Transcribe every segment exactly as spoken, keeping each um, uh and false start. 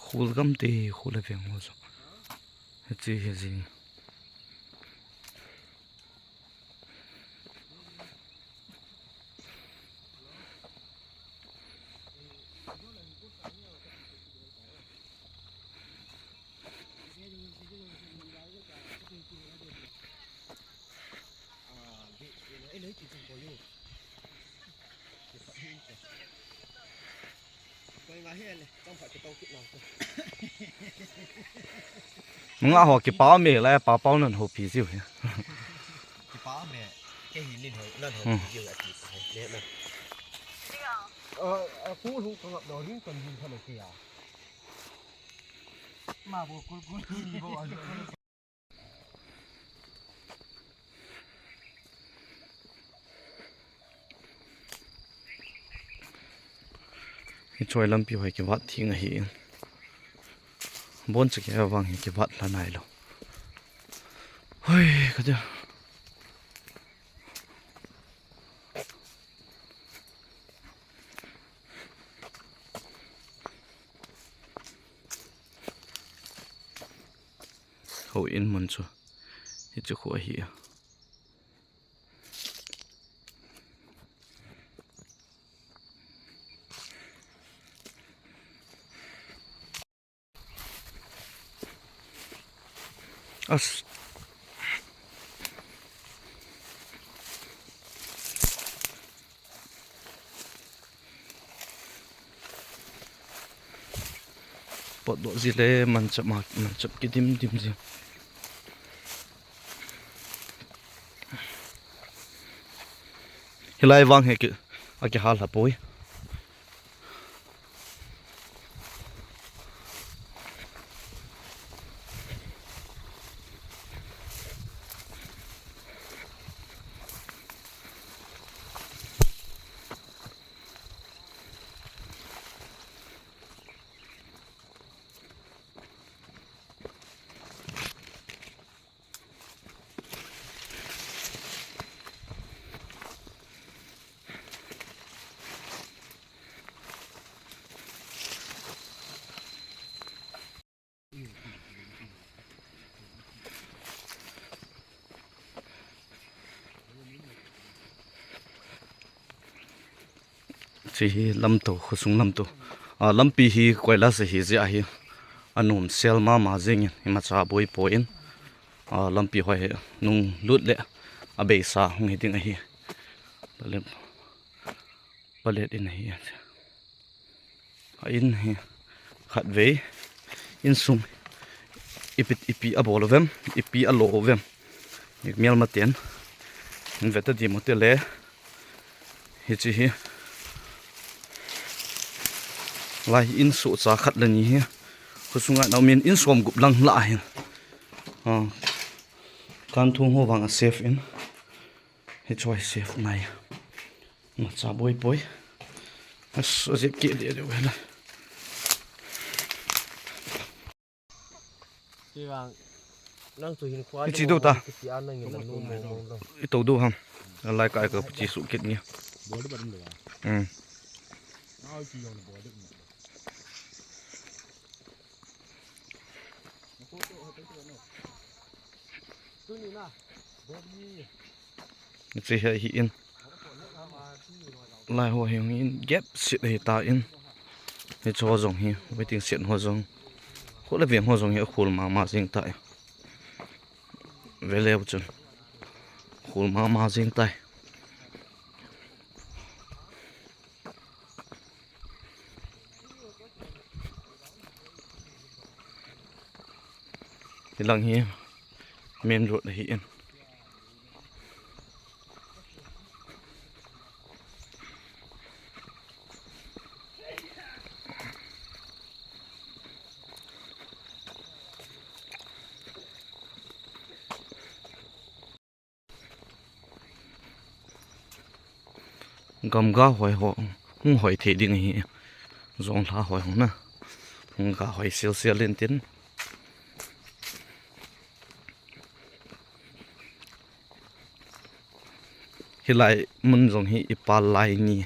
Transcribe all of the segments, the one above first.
Khul gam te, khul a veng ho chu. Hiche hi jing. Nga ho kipa me la pa pau nan ho pi jiu hi. Kipa me, ke hi nin ho, nan ho Hmm. pi jiu ati pa ho, ne na. A, a, ku hu ka ngap no rin kan yin ka no ke ya. Ma bo kul kul ni bo a. Hiche lampi hoi kivat thing ahi. Bon chak a vang hi kivat la nai lo. Hoi, ka dia. Houin mun chu hichu khu ahi a. As. Potdoh ji le manchah ma, manchah kidim dim ji. Hilai vang hi ki, akihal ha poi. Hiche hi lamto, khosung lamto. A, lampi hi koilas ahi jeh ahi. Anom sel mama jingin, imacha boi poi in. A, lampi hoi hi nung lut le abeisa hung hi ding ahi. Palet, palet in ahi. A in hi khatvei insung ipi, ipi abol uvem, ipi alo uvem. Mial maten. In veta di mo te le. Hiche hi. Lai hi in sohcha khat le ni hi. Khosunga nau min in som gup lang lah hin. A. Kan thung ho vang a safe in. Hiche hi safe nai. Macha boi poi. As, a zip ki de de wela. Ti vang, nang chu hin khua. Hiche do ta. Ti a nang in la nu mo mo lo. I to do ham. Lai ka ka chi su kit ni. Hmm. Tuni na. Hiche hi ahi in. Lai ho hi hung in gap set ahi tan. Hiche ho jong hi waiting shed ho jong. Khol le veng ho jong hi akhol mama jing tai. Veleu chun. Khol mama jing tai. Hilang hi main road ahi in. Gamga hoi ho, hung hoi thei ding ahi. Jonglha hoi hung na. Hung ga hoi sel sel in tin. Hilai mun jong hi ipa lai ni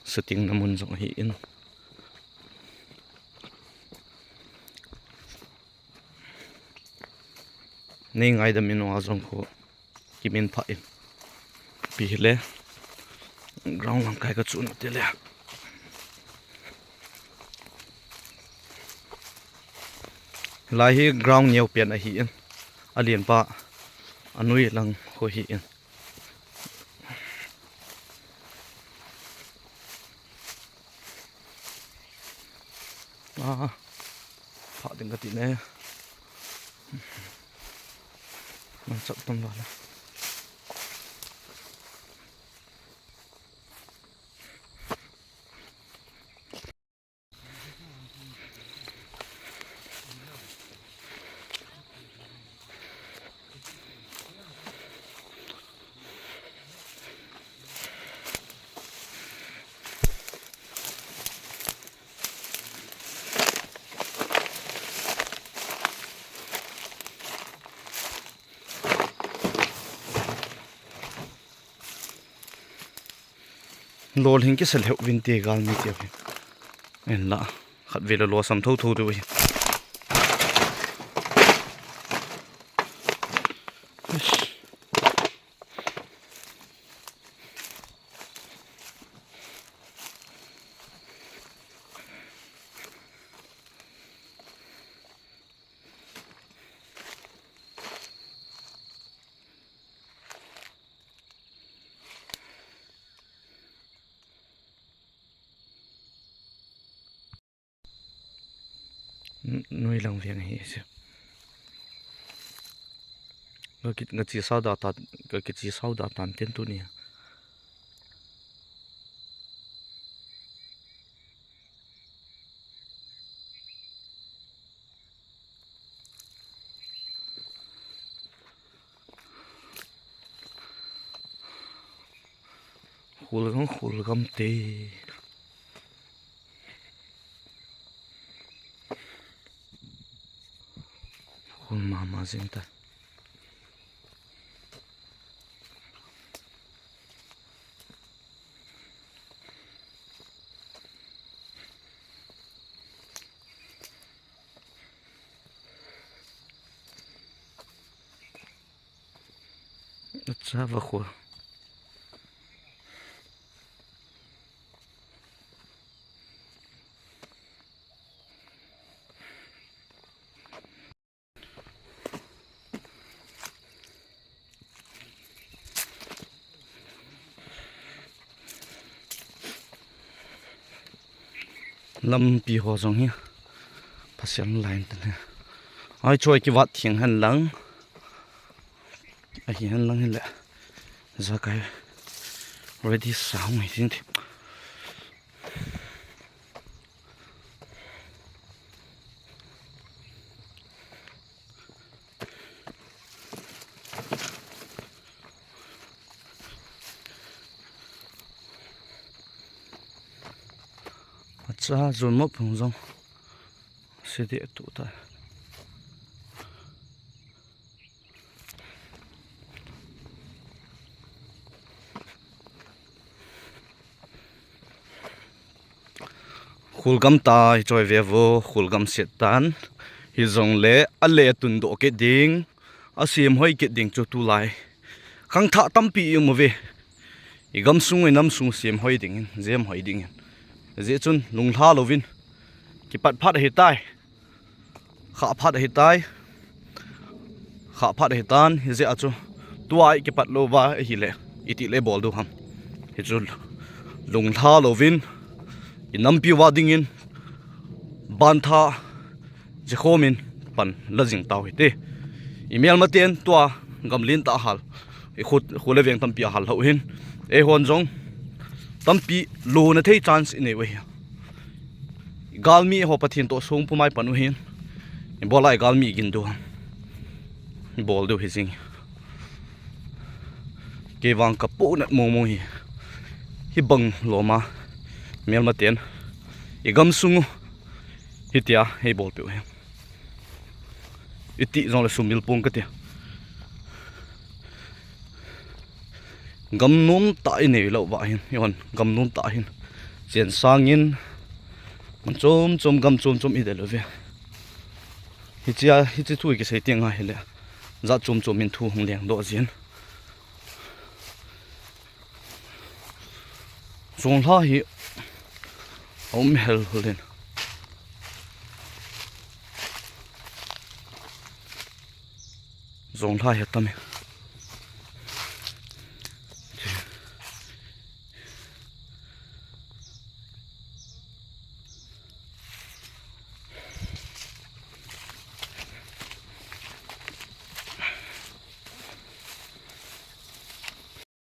shooting na mun jong ahi in. Nei ngaidam in, uva jong khu kimin pha in. Pi hile ground lang kai ka chun tile. Lai hi ground neo pen ahi in. Alen pa anoi lang khu hi in. Ah, pha ding ka ti ne. Nang chak tam ba la. Lol hing kisa lheh uvin te galmi te uvin. En la, khat vele losam tho tho diu ahi. Eish. N-, noi lang veng hi se. Ka ki, ka chi sau da ta, ka ki chi sau da tan ten tu ni. Khul gam, khul gam te. Khul mama jing ta. Acha, va khul. Lampi ho jong hi Pathen line tan hi. Ai choi kivat theng hen lang. Ahi hen lang hile. Jakai ready sa hung hi tin ti. Acha, jun mo phung jong. Sidi tu ta. Khul gam ta hi choi ve vo, khul gam set tan. Hijongle ale tun doh kit ding, asem hoi kit ding chu tulai khangthah tampi i um uve. I gamsung, i namsung sem hoi dingin, jem hoi dingin. Hijeh chun lunglha louvin kipat phat ahitai. Khah phat ahitai. Khah phat ahitan, hijeh a chu tua i kipat lou va ahile, iti le bol diu ham. Hichu lunglha louvin, i nampi uva dingin, bantha, jikhomin pan la jing tau hite. I melmaten tua gam lentah a hal, i khu, khu le veng tampi a hal lhou hin, eihon jong tampi lona thei chance i nei u ahi. I galmi ho Pathen toh song pumai pan u hin. I bol a i galmi gin diu ham. I bol diu hi jing. Kei vang ka pohnat mong mong hi. Hibang loma melmaten i gamsung u hitia hei bolpeh u hi. Iti jongle sumil pong kati. Gam nomtah i nei lou va hin, eihon gam nomtah hin. Chen sangin, mun chom chom, gam chom chom i del uve. Hichia, hichi thu i kisei teng ahile, Jat chom chom in thu hung leng doh jin. Jonglha hi aum hel hel in. Jonglha hi atam e.